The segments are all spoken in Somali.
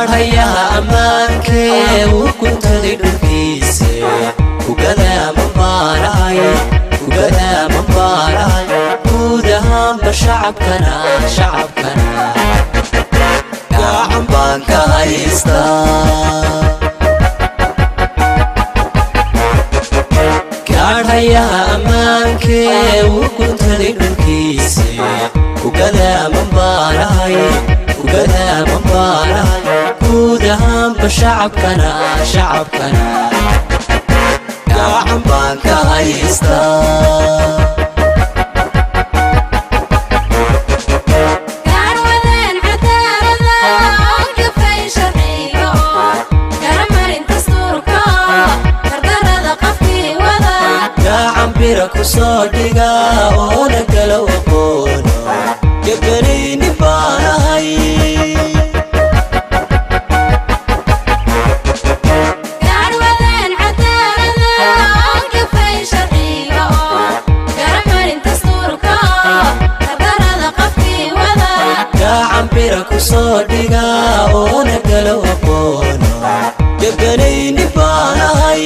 Gaadhayaha ammaankee uu guntaday dhulkiise, ugadaaman baanahay, ugadaaman baanahay. Guud ahaanba shacabkana, shacabkana gacan baan ka haystaa. Gaadhayaha ammaankee uu guntaday dhulkiise, ugadaaman baanahay, ugadaaman baanahay. Guud ahaanba shacabkana, shacabkana gacan baan ka haystaa. Gaarwadeen cadaalada oo gafay sharciga oo garamarin dastuurka, gardarada qofkii wada Gacan bira ku soo dhiga oona galo aqoono gabanayni baanahay. Gaarwadeen cadaalada oo gafay sharciga oo garamarin dastuurka, gardarada qofkii wada Gacan bira ku soo dhiga oona galo aqoono gabanayni baanahay.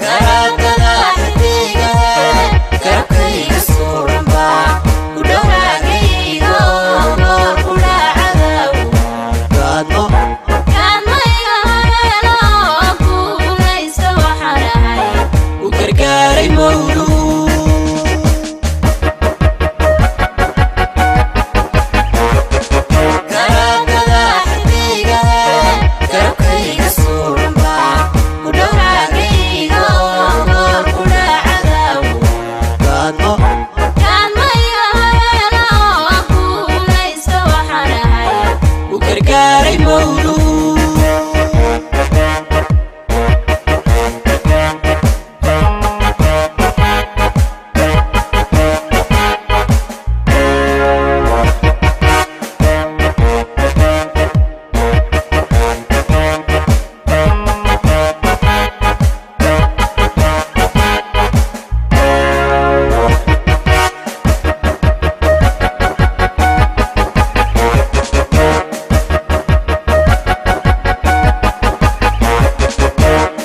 Garaadada xidiga garabkayga suuranba ku dhowraagayga oo goor kudhaacadaw gaadmo. Gaadmayga habeelo oo guulaysta waxaan ahay U gargaaray mawluu. Garaadada xidiga garabkayga suuranba ku dhowraagayga oo goor kudhaacadaw gaadmo. Gaadmayga habeelo oo guulaysta waxaan ahay U gargaaray mawluu.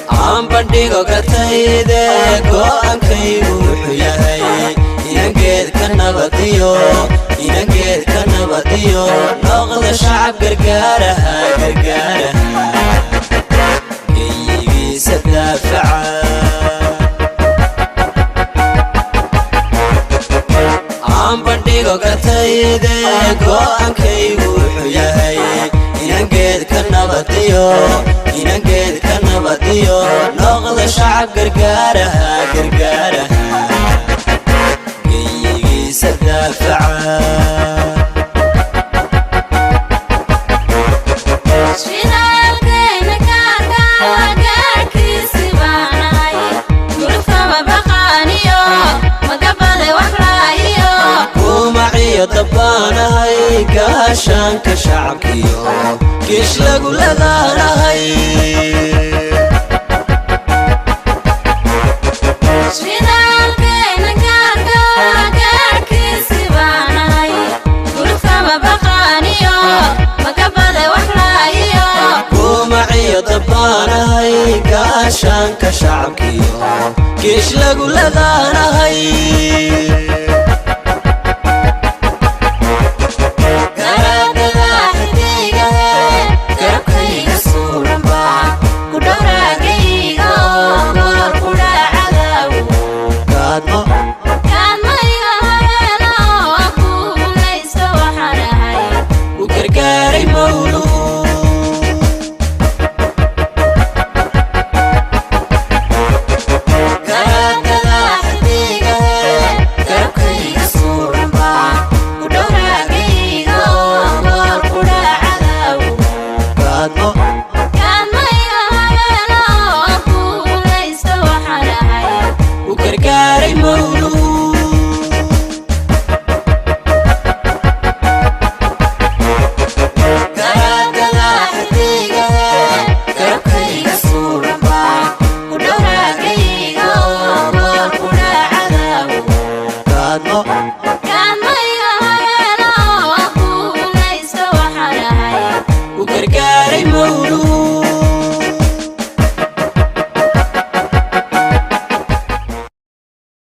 Aan bandhigo kartayde, go'aankaygu wuxuu yahay inangeedka nabadiyo, inangeedka nabadiyo noqda shacab gargaaraha, gargaaraha geyigiisa daafaca. Aan bandhigo kartayde, go'aankaygu wuxuu yahay inangeedka nabadiyo, inangeedka nabadiyo noqda shacab gargaaraha, gargaaraha geyigiisa daafaca. Shidaalkayna gaarka gaarkiisi baanahay, gurufkama baqaaniyo magabade wax laayiyo. Kumaciyo dabbaanahay, gaashaanka shacabkiyo kish lagu ladaanahay. Shidaalkayna gaarka gaarkiisi baanahay, gurufkama baqaaniyo magabade wax laayiyo. Kumaciyo dabbaanahay, gaashaanka shacabkiyo kish lagu ladaanahay.